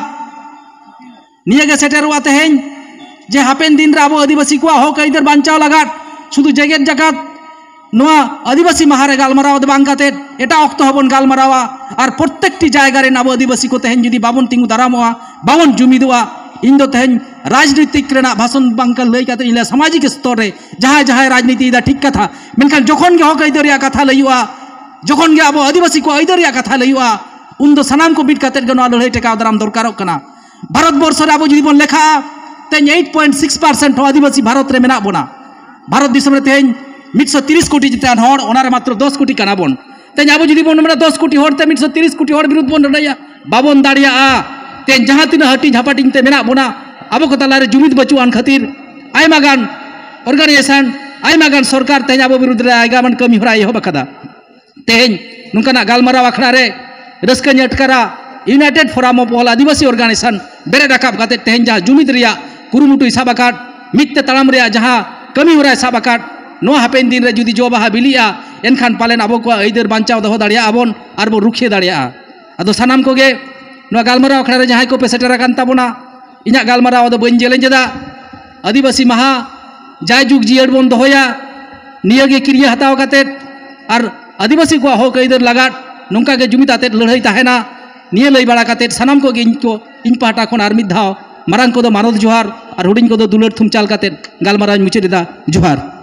ᱱᱤᱭᱟᱹ ᱜᱮ ᱥᱮᱴᱮᱨᱚᱜᱼᱟ ᱛᱮᱦᱮᱧ, ᱡᱮ ᱦᱟᱯᱮᱱ ᱫᱤᱱ ᱨᱮ ᱟᱵᱚ ᱟᱹᱫᱤᱵᱟᱹᱥᱤ ᱠᱚᱣᱟᱜ ᱦᱚᱠ ᱟᱹᱭᱫᱟᱹᱨ ᱵᱟᱧᱪᱟᱣ ᱞᱟᱜᱟᱫ ᱥᱩᱫᱷᱩ ᱡᱮᱜᱮᱛ ᱡᱟᱠᱟᱛ ᱱᱚᱣᱟ ᱟᱹᱫᱤᱵᱟᱹᱥᱤ ᱢᱟᱦᱟ ᱨᱮ ᱜᱟᱞᱢᱟᱨᱟᱣ ᱫᱚ ᱵᱟᱝ ᱠᱟᱛᱮᱫ ᱮᱴᱟᱜ ᱚᱠᱛᱚ ᱦᱚᱸᱵᱚᱱ ᱜᱟᱞᱢᱟᱨᱟᱣᱟ᱾ ᱟᱨ ᱯᱨᱚᱛᱛᱮᱠᱴᱤ ᱡᱟᱭᱜᱟ ᱨᱮᱱ ᱟᱵᱚ ᱟᱹᱫᱤᱵᱟᱹᱥᱤ ᱠᱚ ᱛᱮᱦᱮᱧ ᱡᱩᱫᱤ ᱵᱟᱵᱚᱱ ᱛᱤᱸᱜᱩ ᱫᱟᱨᱟᱢᱚᱜᱼᱟ, ᱵᱟᱵᱚᱱ ᱡᱩᱢᱤᱫᱚᱜᱼᱟ, ᱤᱧ ᱫᱚ ᱛᱮᱦᱮᱧ ᱨᱟᱡᱽᱱᱤᱛᱤᱠ ᱨᱮᱱᱟᱜ ᱵᱷᱟᱥᱚᱱ ᱵᱟᱝ ᱞᱟᱹᱭ ᱠᱟᱛᱮ ᱤᱧ ᱞᱟᱹᱭᱟ, ᱥᱟᱢᱟᱡᱤᱠ ᱥᱛᱚᱨ ᱨᱮ ᱡᱟᱦᱟᱸᱭ ᱡᱟᱦᱟᱸᱭ ᱨᱟᱡᱽᱱᱤᱛᱤᱭᱮᱫᱟ ᱴᱷᱤᱠ ᱠᱟᱛᱷᱟ, ᱢᱮᱱᱠᱷᱟᱱ ᱡᱚᱠᱷᱚᱱ ᱜᱮ ᱦᱚᱠ ᱟᱹᱭᱫᱟᱹᱨ ᱨᱮᱭᱟᱜ ᱠᱟᱛᱷᱟ ᱞᱟᱹᱭᱩᱜᱼᱟ, ᱡᱚᱠᱷᱚᱱ ᱜᱮ ᱟᱵᱚ ᱟᱹᱫᱤᱵᱟᱹᱥᱤ ᱠᱚ ᱟᱹᱭᱫᱟᱹᱨ ᱨᱮᱭᱟᱜ ᱠᱟᱛᱷᱟ ᱞᱟᱹᱭᱩᱜᱼᱟ, ᱩᱱᱫᱚ ᱥᱟᱱᱟᱢ ᱠᱚ ᱢᱤᱫ ᱠᱟᱛᱮᱫ ᱜᱮ ᱱᱚᱣᱟ ᱞᱟᱹᱲᱦᱟᱹᱭ ᱴᱮᱠᱟᱣ ᱫᱟᱨᱟᱢ ᱫᱚᱨᱠᱟᱨᱚᱜ ᱠᱟᱱᱟ᱾ ᱵᱷᱟᱨᱚᱛ ᱵᱚᱨᱥᱚ ᱨᱮ ᱟᱵᱚ ᱡᱩᱫᱤ ᱵᱚᱱ ᱞᱮᱠᱷᱟᱜᱼᱟ, ᱛᱮᱦᱮᱧ ᱮᱭᱤᱴ ᱯᱚᱭᱮᱱᱴ ᱥᱤᱠᱥ ᱯᱟᱨᱥᱮᱱᱴ ᱦᱚᱸ ᱟᱹᱫᱤᱵᱟᱹᱥᱤ ᱵᱷᱟᱨᱚᱛ ᱨᱮ ᱢᱮᱱᱟᱜ ᱵᱚᱱᱟ᱾ ᱵᱷᱟᱨᱚᱛ ᱫᱤᱥᱚᱢ ᱨᱮ ᱛᱮᱦᱮᱧ ᱢᱤᱫ ᱥᱚ ᱛᱤᱨᱤᱥ ᱠᱳᱴᱤ ᱪᱮᱛᱟᱱ ᱦᱚᱲ, ᱚᱱᱟ ᱨᱮ ᱢᱟᱛᱨᱚ ᱫᱚᱥ ᱠᱳᱴᱤ ᱠᱟᱱᱟ ᱵᱚᱱ᱾ ᱛᱮᱦᱮᱧ ᱟᱵᱚ ᱡᱩᱫᱤ ᱵᱚᱱ ᱢᱮᱱᱟ ᱫᱚᱥ ᱠᱳᱴᱤ ᱦᱚᱲ ᱛᱮ ᱢᱤᱫ ᱥᱚ ᱛᱤᱨᱤᱥ ᱠᱳᱴᱤ ᱦᱚᱲ ᱵᱤᱨᱩᱫᱷ ᱵᱚᱱ ᱞᱟᱹᱲᱦᱟᱹᱭᱟ, ᱵᱟᱵᱚᱱ ᱫᱟᱲᱮᱭᱟᱜᱼᱟ᱾ ᱛᱮᱦᱮᱧ ᱡᱟᱦᱟᱸ ᱛᱤᱱᱟᱹᱜ ᱦᱟᱹᱴᱤᱧ ᱦᱟᱯᱟᱴᱤᱧ ᱛᱮ ᱢᱮᱱᱟᱜ ᱵᱚᱱᱟ, ᱟᱵᱚ ᱠᱚ ᱛᱟᱞᱟᱨᱮ ᱡᱩᱢᱤᱫ ᱵᱟᱹᱪᱩᱜ ᱟᱱ ᱠᱷᱟᱹᱛᱤᱨ ᱟᱭᱢᱟ ᱜᱟᱱ ᱚᱨᱜᱟᱱᱟᱭᱡᱮᱥᱚᱱ, ᱟᱭᱢᱟ ᱜᱟᱱ ᱥᱚᱨᱠᱟᱨ ᱛᱮᱦᱮᱧ ᱟᱵᱚ ᱵᱤᱨᱩᱫᱷ ᱨᱮ ᱟᱭᱢᱟ ᱜᱟᱱ ᱠᱟᱹᱢᱤ ᱦᱚᱨᱟᱭ ᱮᱦᱚᱵ ᱟᱠᱟᱫᱟ᱾ ᱛᱮᱦᱮᱧ ᱱᱚᱝᱠᱟᱱᱟᱜ ᱜᱟᱞᱢᱟᱨᱟᱣ ᱟᱠᱷᱲᱟ ᱨᱮ ᱨᱟᱹᱥᱠᱟᱹᱧ ᱟᱴᱠᱟᱨᱟ᱾ United Forum of All Adivasi Organization ᱵᱮᱨᱮᱫ ᱨᱟᱠᱟᱵ ᱠᱟᱛᱮ ᱛᱮᱦᱮᱧ ᱡᱟᱦᱟᱸ ᱡᱩᱢᱤᱫ ᱨᱮᱭᱟᱜ ᱠᱩᱨᱩᱢᱩᱴᱩᱭ ᱥᱟᱵ ᱟᱠᱟᱫ, ᱢᱤᱫ ᱛᱮ ᱛᱟᱲᱟᱢ ᱨᱮᱭᱟᱜ ᱡᱟᱦᱟᱸ ᱠᱟᱹᱢᱤ ᱦᱚᱨᱟᱭ ᱥᱟᱵ ᱟᱠᱟᱫ, ᱱᱚᱣᱟ ᱦᱟᱯᱮᱱ ᱫᱤᱱ ᱨᱮ ᱡᱩᱫᱤ ᱡᱚ ᱵᱟᱦᱟ ᱵᱤᱞᱤᱜᱼᱟ, ᱮᱱᱠᱷᱟᱱ ᱯᱟᱞᱮᱱ ᱟᱵᱚ ᱠᱚᱣᱟᱜ ᱟᱹᱭᱫᱟᱹᱨ ᱵᱟᱧᱪᱟᱣ ᱫᱚᱦᱚ ᱫᱟᱲᱮᱭᱟᱜᱼᱟ ᱵᱚᱱ ᱟᱨ ᱵᱚᱱ ᱨᱩᱠᱷᱤᱭᱟᱹ ᱫᱟᱲᱮᱭᱟᱜᱼᱟ᱾ ᱟᱫᱚ ᱥᱟᱱᱟᱢ ᱠᱚᱜᱮ ᱱᱚᱣᱟ ᱜᱟᱞᱢᱟᱨᱟᱣ ᱟᱠᱷᱲᱟ ᱨᱮ ᱡᱟᱦᱟᱸᱭ ᱠᱚᱯᱮ ᱥᱮᱴᱮᱨ ᱟᱠᱟᱱ ᱛᱟᱵᱚᱱᱟ, ᱤᱧᱟᱹᱜ ᱜᱟᱞᱢᱟᱨᱟᱣ ᱟᱫᱚ ᱵᱟᱹᱧ ᱡᱮᱞᱮᱧ ᱮᱫᱟ᱾ ᱟᱹᱫᱤᱵᱟᱹᱥᱤ ᱢᱟᱦᱟ ᱡᱟᱭᱡᱩᱜᱽ ᱡᱤᱭᱟᱹᱲ ᱵᱚᱱ ᱫᱚᱦᱚᱭᱟ, ᱱᱤᱭᱟᱹᱜᱮ ᱠᱤᱨᱭᱟᱹ ᱦᱟᱛᱟᱣ ᱠᱟᱛᱮᱫ ᱟᱨ ᱟᱹᱫᱤᱵᱟᱹᱥᱤ ᱠᱚᱣᱟᱜ ᱦᱚᱠ ᱟᱹᱭᱫᱟᱹᱨ ᱞᱟᱜᱟᱫ ᱱᱚᱝᱠᱟ ᱜᱮ ᱡᱩᱢᱤᱫ ᱟᱛᱮᱫ ᱞᱟᱹᱲᱦᱟᱹᱭ ᱛᱟᱦᱮᱱᱟ᱾ ᱱᱤᱭᱟᱹ ᱞᱟᱹᱭ ᱵᱟᱲᱟ ᱠᱟᱛᱮᱫ ᱥᱟᱱᱟᱢ ᱠᱚᱜᱮ ᱤᱧ ᱠᱚ, ᱤᱧ ᱯᱟᱦᱴᱟ ᱠᱷᱚᱱ ᱟᱨ ᱢᱤᱫ ᱫᱷᱟᱣ ᱢᱟᱨᱟᱝ ᱠᱚᱫᱚ ᱢᱟᱱᱚᱛ ᱡᱚᱦᱟᱨ ᱟᱨ ᱦᱩᱰᱤᱧ ᱠᱚᱫᱚ ᱫᱩᱞᱟᱹᱲ ᱛᱷᱩᱢ ᱪᱟᱞ ᱠᱟᱛᱮᱫ ᱜᱟᱞᱢᱟᱨᱟᱣ ᱤᱧ ᱢᱩᱪᱟᱹᱫ ᱮᱫᱟ᱾ ᱡᱚᱦᱟᱨ᱾